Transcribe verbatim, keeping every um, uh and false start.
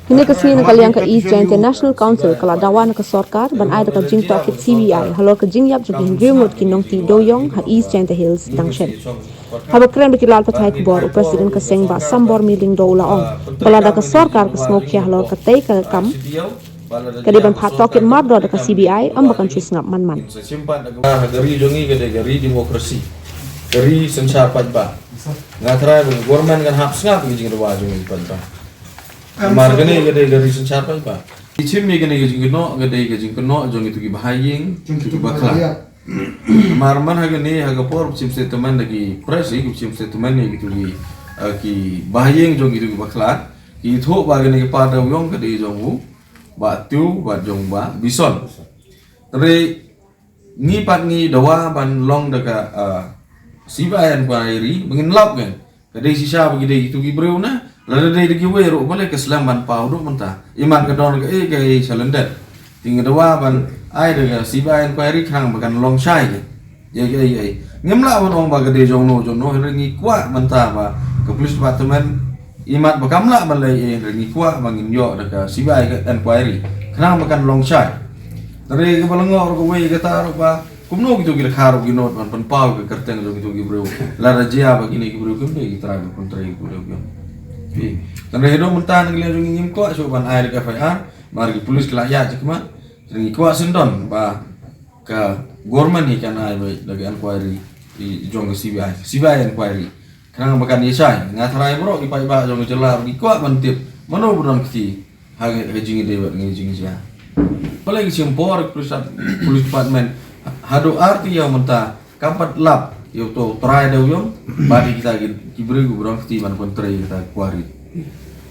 Kane ka sngi na ka liang ka East Jaintia National Council ka la dawa na ka sorkar ban ai da ka jingtohkit C B I halor ka jingïap jong ki hynriew ngut ki nongtih dewiong ha East Jaintia Hills dang shen. Haba kren bad ki lad pathai khubor, u President ka seng Bah Sambor Myllyngdoh u la ong ba lada ka sorkar ka sngewkhia halor katei ka kam, ka dei ban phah tohkit mardor da ka C B I, ym ba kan shu sngap man man. Sa chim pat da ka, ka ri jong ngi ka dei ka ri demokrasi, ka ri synshar paidbah. Nga trai ba ka government kan hap sngap ïa ka jingdawa jong ngi paidbah. Mar kane ka dei ka ri synshar paidbah. Ki chim ïa kane ka jingkynnoh, ka dei ka jingkynnoh jong itu ki bahaïing, jong itu ki bakla. Mar man ha kane, ha ka por ba chim statement da ki press, ki chim statement ïa kitu ki, eh, ki bahaïing jong kitu ki bakla, ki thoh ba kane ka par dewiong ka dei jong u Bah Tiew bad jong Bah Bison. Tare ngi pat ngi dawa ban long da ka, ah, C B I inquiry, ba ngin lap ngan. Ka dei shisha ba ki dei kitu ki briew na, lada dei da kiwei ruh balei ka slem ban paw haduh mynta. Imat ka don kaei kaei sha lyndet. Te ngi dawa ban ai da ka C B I inquiry khnang ba kan long shai ka. Ïa, ïa, ïa. Ngim lah ban ong ba ka dei jong no jong no, hynrei ngi kwah mynta ba ka police department imat ba kam lah ban leh ei, hynrei ngi kwah ba ngin ïoh da ka C B I ka inquiry khnang ba kan long shai. Tare kaba lyngngoh ruh kawei kata ruh ba kumno kitu ki dkhar ruh ki nud ban pynpaw ka kyrteng jong kitu ki briew. Lada jia ba kine ki briew kim dei ki trai ba pyntrei ki briew kim. Tare haduh mynta na ka liang jong ngi ngim kwah shuh ban ai da ka F I R, mar ki police ki la ïaid shakhmat. Tare ngi kwah sngewdon ba ka government hi kan ai ba da ka inquiry, i jong ka C B I, C B I inquiry. Khnang ba kan ïa shai, nga tharai baroh ki paidbah jong ka jylla ruh ki kwah ban tip mano ba don kti ha ka jingïadei bad ka jingjia. Balei ka shim por ka police, police department haduh ar tylli ïa mynta kam pat lap ïa uto u trai dewiong bad ïa kita ki, ki briew kiba don kti ban pyntrei ïa kita ki quarry.